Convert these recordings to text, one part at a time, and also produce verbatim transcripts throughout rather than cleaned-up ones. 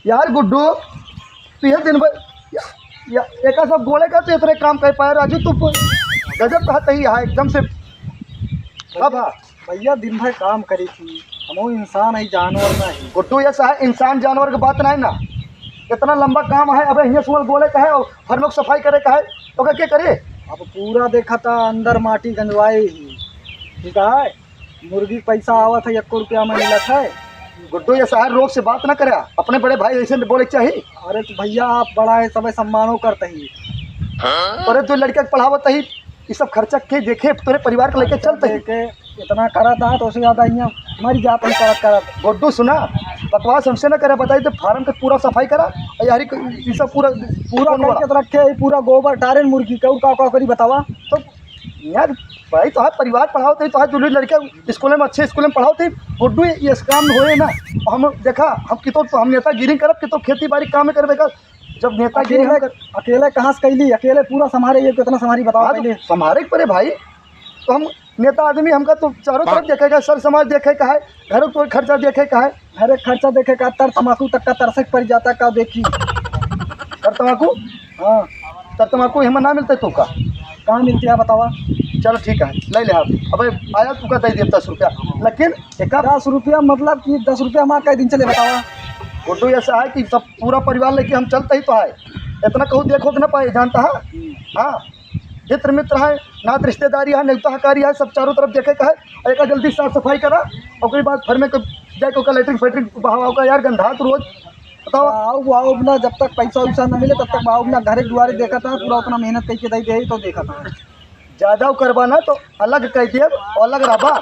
यार गुड्डू, तू ये दिन भर या, या, एका सब गोड़े का तो इतने काम कर पाया राजू, तू गजब कहत ही है एकदम से। अब हाँ। भैया, दिन भर काम करी थी, हमहू इंसान है, जानवर ना है। गुड्डू, ये साहब इंसान जानवर के बात नहीं ना, इतना लंबा काम है। अबे हियाँ सुअल गोड़े का है और फर्मक सफाई करे का है, तो का के करे? अब पूरा देखा था अंदर माटी गंजवाए ही, ठीक है, मुर्गी के पैसा आवत है, एको रुपया में मिलत है। गुड्डू, ये साहब रोक से बात ना करे, अपने बड़े भाई ऐसे बोले के चाहिए। अरे तो भैया, आप बड़ा है, सबे सम्मानो करते ही। अरे, तू लड़का के पढ़ावत ही, ये सब खर्चा के देखे, तोरे परिवार के लेके चलते ही। देखे, इतना करत हा तो उससे ज्यादा यहाँ मर जाते ही करत करत। गुड्डू सुना, बकवास हमसे ना करे, बताई तो फार्म के पूरा सफाई करा, और यारी को, ये सब पूरा पूरा कौन करके बड़ा? तो रखे ही, पूरा गोबर डारे मुर्गी के, और का का करी बतावा? तो यार भाई, तोहार परिवार पढ़ावत ही, तोहार दुल्हन लड़का स्कूल में, अच्छे स्कूल में पढ़ावत ही, गुड्डू, ये काम होए ना। हम देखा, हम कितो हम नेतागिरी करब, कितो खेती बाड़ी काम में करबे का, जब नेतागिरी हम अकेले, कर अकेले कहाँ से कैली, अकेले पूरा संभारे, ये कितना संभारी बताओ हाँ, तो पहले। संभारे के पड़े भाई, तो हम नेता आदमी, हमका तो चारों तरफ देखे का, सर समाज देखे का है, घरों को खर्चा देखे का है। अरे खर्चा देखे का, तर तमाकू तक का तरसक पड़ जाता का देखी। तर तमाकू? हाँ। तर तमाकू हिम्मत ना मिलते तो का? कहाँ मिलती है बतावा? चलो ठीक है, ले ले आप। अबे आया तू का दे दिया दस रुपया, लेकिन एक दस रुपया मतलब कि दस रुपया हमारा कई दिन चले बतावा? गुड्डू ऐसा है कि सब पूरा परिवार लेके हम चलते ही तो है, इतना कहूँ देखो कि ना पाए, जानता है? हाँ, हित मित्र है, नात रिश्तेदारी है, नेवता हकारी है, सब चारों तरफ देखे का है। और एका जल्दी साफ सफाई करा, ओकरी बाद फर में क-, जाके ओका लेटरिन फेटरिन बहावा ओका यार, गंधात रोज। बताओ। आओ, आओ ना, जब तक पैसा वैसा ना मिले, तब तक आओ ना, घरे दुआरे देखा था, पूरा उतना मेहनत करके दे दे, तो देखा था। ज्यादा करबा ना, तो अलग कह देब, अलग रहबा।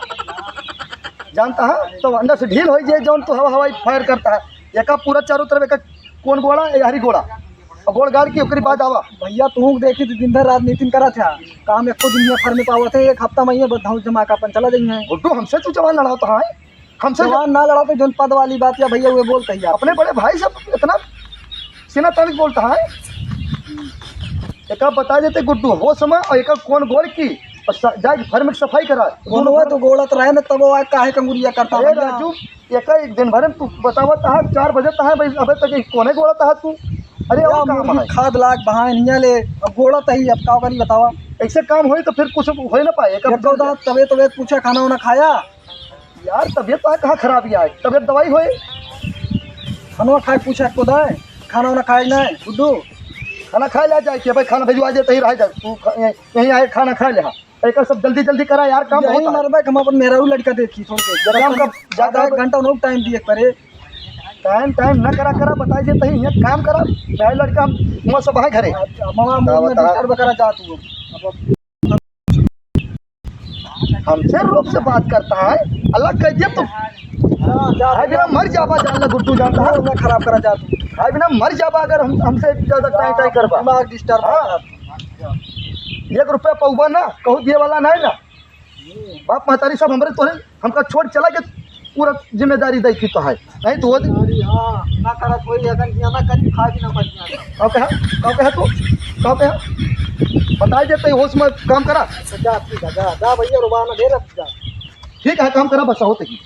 जानता है, तो अंदर से ढील हो जाए, जौन तू हवा हवाई फायर करता है। एका पूरा चारों तरफ एका कौन गोड़ा, ए हरी गोड़ा। और गोड़ गाड़ के ओकरी बाद आवा। भैया, तू देखी तो दिन भर राजनीति में करा था। काम एको दिन में फर में पावत है, एक हफ्ता में ये बधाऊ जमा का अपन चला जाइए। गुड्डू, हमसे तू जवान लड़ाओ तो हाँ, हमसे जवान ना लड़ाओ तो जौन पद वाली बात या भैया, वो बोलते ही आप। अपने बड़े भाई सब इतना सीना तान के बोलता है। एक आप बता देते गुड्डू, हो समय और एक कौन गोड़ की और स-, जाए फर में सफाई करा। कौन हुआ तो गोड़त रहे ना, तब वो काहे कंगुरिया करता अरे भैया? राजू, एका एक दिन भर में तू बतावत है, चार बजे तक है भाई, अबे तक एक कोने गोड़त है तू। अरे, या और काम मुर्गी है। खाद लाग बहाए नहीं ले, अब गोड़त ही, अब का करी बतावा? ऐसे काम होई तो फिर कुछ होई ना पाए, एक एक दो दांत तबे तबे पूछे, खाना वाना खाया? यार, तबीयत तो कहाँ खराब ही आए, तबीयत दवाई होए। खाना खाए पूछे को दाए, खाना वाना खाए ना, गुड्डू? खाना खाए ले जाए कि भाई, खाना भिजवा दे, तही रह जाए, तू ख-, यहीं आए, खाना खा ले। हाँ। एकर सब जल्दी जल्दी करा यार, काम यही बहुत है। मरबे, हम अपन मेहरारू लड़का देखी, छोड़ के। जरा काम का, ज्यादा एक घंटा उन्होंने टाइम दिए परे। टाइम, टाइम ना करा, करा, बताई देते ही, यहाँ काम करा। मेहरारू लड़का हम, हम सब है घरे। अच्छा, मामा, का मुंह में बता? डिस्टर्ब करा जा तू। अब हमसे रूप से बात करता है, अलग कह दिया तू। जा, जा, भाई बिना मर जाबा, जान ले गुड्डू जानता है। दिमाग खराब करा जा तू। भाई बिना मर जाबा अगर हम, हमसे ज्यादा टाई टाई करबा। दिमाग डिस्टर्ब हाँ। एक रुपया पौबा ना, कहूँ दिए वाला नहीं ना। बाप महतारी सब हमरे तोरे, हमका छोड़ चला के पूरा जिम्मेदारी दै की तो है। नहीं तो वो अरे हाँ, ना करत होई, अगर यहाँ ना करी, खा भी ना पड़ी यहाँ। का कहा? का कहा तू? का कहा? बताई देते ही होश में काम करा। अच्छा, जा, ठीक है, जा, जा भैया, रुबा ना दे रख, जा। ठीक है, काम करा, बस होते ही।